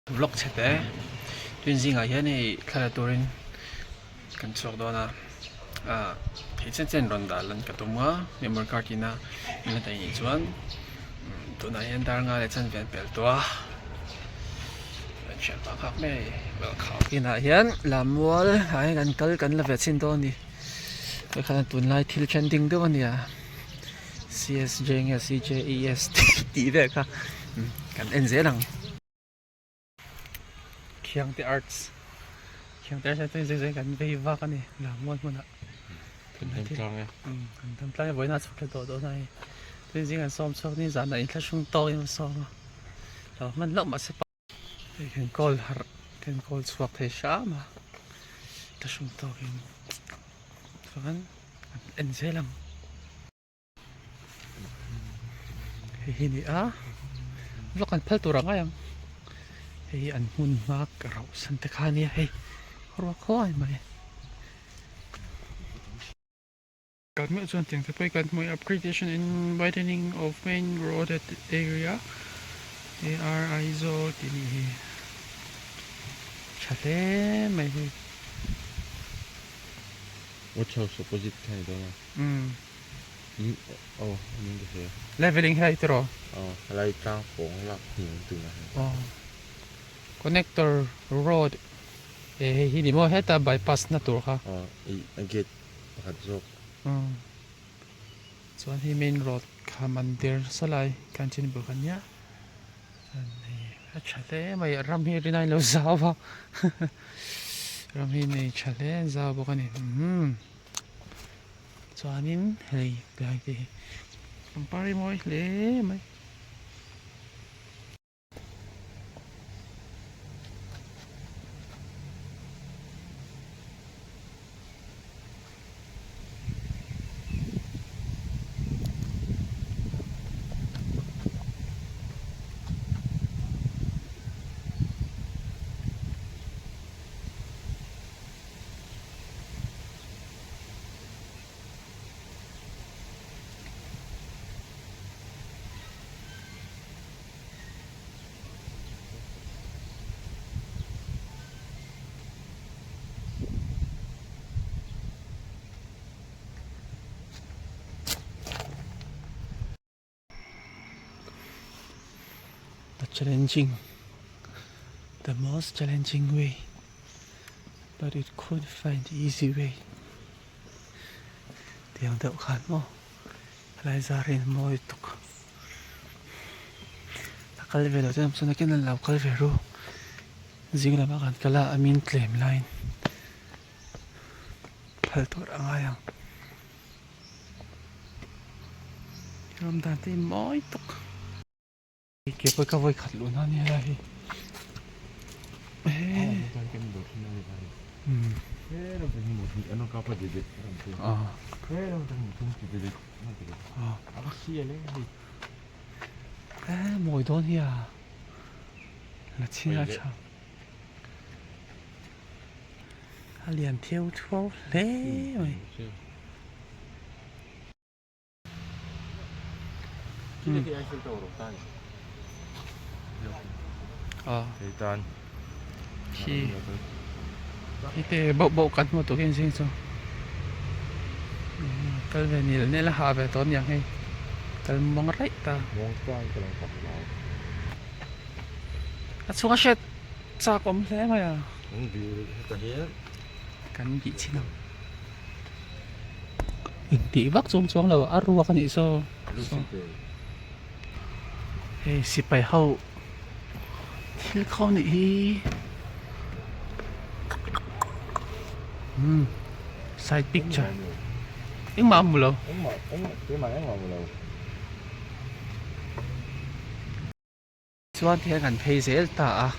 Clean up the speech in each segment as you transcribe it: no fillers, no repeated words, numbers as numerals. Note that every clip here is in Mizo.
Vlog chhe te tun zingah hian hei thla la turin kan chhuak dawn a ah thei chen chen rawn dah lan ka tum a memory card ina min la daih nih chuan tunah hian dar nga leh chanve an pel tawh a kan hriat phah nghak mai inah hian lammual ah hian kan kal kan la ve chhin dawn a ni hei khan tunlai thil trending deuh a nia C_S_J nge C_J_E_S tih vel kha kan en zel ang. Khiangte Arts Khiangte Arts ah chuan zing zing kan vei vak a ni Lammual hmunah Kan dam tlang e. Kan dam tlang e vawiin a chhuk thla tawh dawn a hei tin zing an sawm chhuak ni zanah inthlahrung tawkin an sawm a lo hman hlauh mahse hei kan kawl harh kan kawl chhuak thei hram a inthlahrung tawkin chuan an en zel ang. Hei hi ni a vlog an phal tur ang ngai ang hei hi an hmun hma ka rauh san te kha ania hei ruak huai mai. Kan hmuh chuan tiang te pawh hi kan hmu a upgradation in widening of main road at area A_R Aizawl tih nih hi tha hle mai hei. Watch house opposite kha ni dawn a. Aw a ning ka hria. Leveling hi tiraw? Aw helai tlang pawng lak hniam tunah hian. Aw connector road e hei hi ni maw heta bypass na tur kha. Aw ih a gate pakhat zawk. Umm chuan hei main road kha mandir salai kanchin bul kha nia chuan hei a tha hle mai a ram hi rinai lo zau a ram hi nei tha hle zau bawk a ni umm. Chuanin hei tlai te hi pangpar hi mawi hle mai. The challenging the most challenging way but it could find easy way tiang deuh khan maw helai zar hi mawi tuk a kal ve loh chuan nakin an lo kal ve ru zing lamah kan kal a a min tlem laiin phal tur a ngai ang. Ram dan te hi mawi tak ke pawh ka vawi khat luh na nia lai hi e mawi dawn hi a la chhin a tha a lian theu thuau hle mai. Khi khi te bauh bauh kan hmu tur hi zing chu kal ve nil nel a hah ve tawh aniang hei kal muang raih ta a chhung a hriat chak awm hle mai a kan bih chhin ang. Intih vak chung chuang lo a ruak a nih saw hei sipai ho thil kho nih hi umm side picture engmah a hmu lo. Chuan tihian kan phei zel ta a,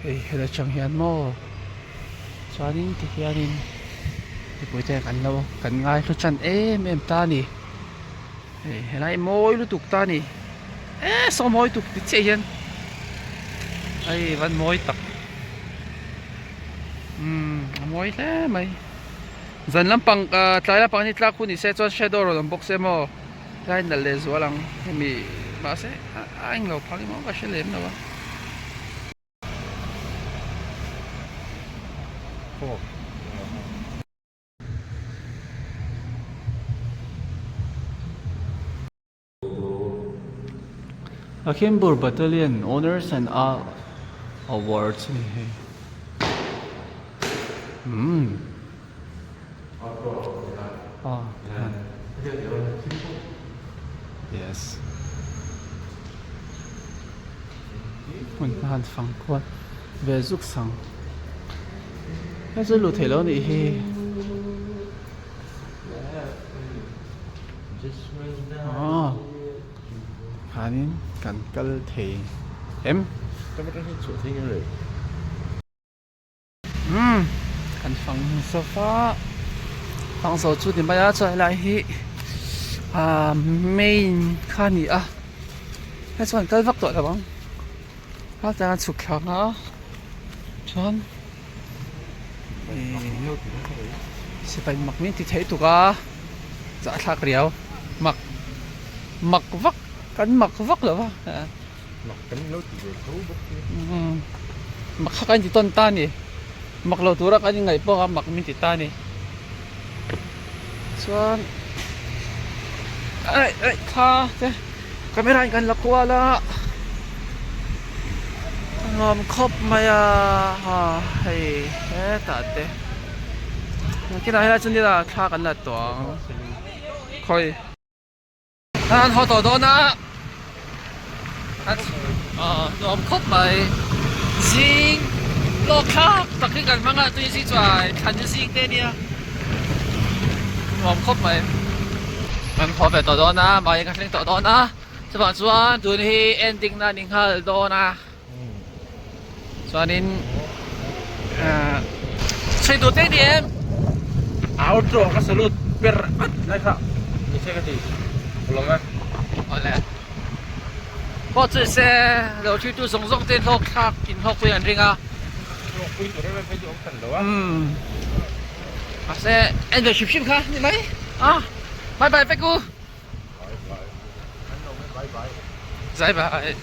hei hel atang hian maw chuanin tihianin mipui te kan lo kan ngai hlu tan em em ta a ni hei helai mawi lutuk ta a ni e saw mawi tuk ti chiah hian hei van mawi tak umm a mawi hle mai zan lampang ah tlai lampang hi tlak hun ni se chuan shadow rawn awm bawk se maw. Tlai nalh leh zual ang hemi mahse a englo phak emaw ka hre lem lo a. Lakhimpur Battalion Honors and Awards a ni hei umm aw yes hmun hma han fang kual ve zuk sang hei chu luh theih loh a nih hi. Aw khanin kan kal thei em? Umm kan fang sofa fang zo chu ni mai a chuan helai hi ah main kha a ni a hei chuan kal vak tawh lo ang a chuan chhuk thla ang a chuan. Sipai mak min ti thei tuk a zahthlak riau mak mak vak kan mak vak lo va mak kan lo ti ve tho bawk hi mak kha kan ti tawn ta a ni mak lo tura kan ingaih pawh kha mak min ti ta a ni chuan aih aih thla te camera in kan la kual a a nuam khawp mai a ha hei hetah te nakinah helai chu nila thla kan la tawh ang khawi. An haw tawh dawn a a nuam khawp mai zing lawk thlak tak hi kan hmang a tui zing chuan thlan zing te ania nuam khawp mai kan haw ve tawh dawn a mahni ka thleng tawh dawn a chuvang chuan tun hi ending na a ni nghal dawn a chuanin ahh chhui tur te ni em outro ka salute ber at lai kha ni se ka ti ulawm e awle pawh chu se lo thlir tu zawng zawng te hlawk thlak in hlawk pui an ring a hlawk pui tur em em phei chu awm hran lo a umm mahse en ve hrim hrim kha ni mai a bye bye vek u bye bye an lo mai bye bye zai bye.